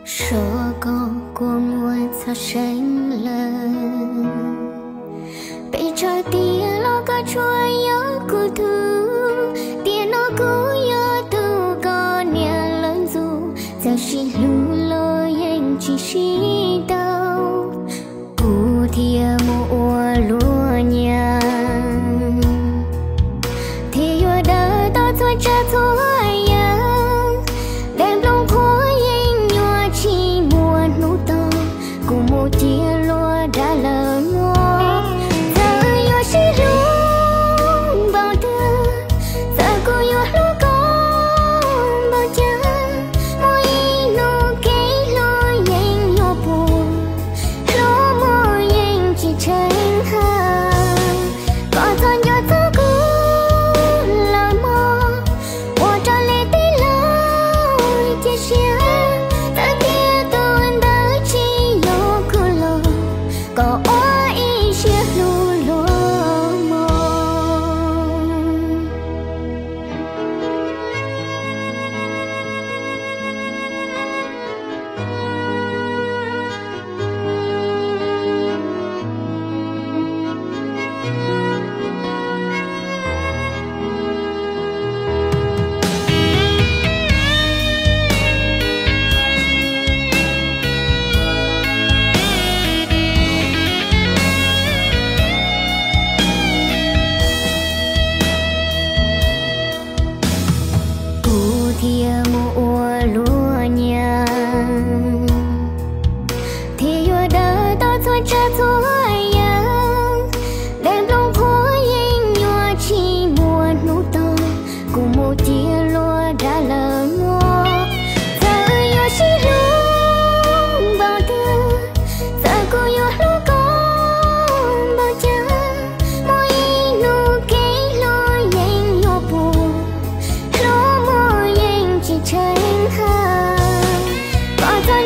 Xyov koj kua muag txog seeb lawm, pes tsawg tiam los koj tsuas yog kuv tug. Tiam no kuv yog tus koj niam lawv ntxub, txawm sib hlub los yeej tsis sib tau. Kuv thiaj mus ua luag nyiam, thiaj yuav daws tau txhua tsav txhua yam. Daim nplooj qhuav yeej nyuaj tsis muaj hnub tog, kuv mus cia luag dag lawv muag. Txawm yuav sib hlub npaum twg, txawm kuv yuav hlub koj npaum cas, muaj ib hnub kev hlub yeej yuav puas, hlub muaj yeej tsis tshee hawm. Koj txhob nco txog kuv lawm mog, ua rau leej tib laug cia siab. Txawm tias tus ntawd tsis yog kuv los, kom ua ib siab hlub luag mog. Kuv thiaj mus ua luag nyiam, thiaj yuav daws tau txhua tsav txhua yam. Daim nplooj qhuav yeej nyuaj tsis muaj hnub tog, kuv mus cia luag dag lawv muag. Txawm yuav sib hlub npaum twg, txawm kuv yuav hlub koj npaum cas, muaj ib hnub kev hlub yeej yuav puas, hlub muaj yeej tsis tshee hawm. Koj txhob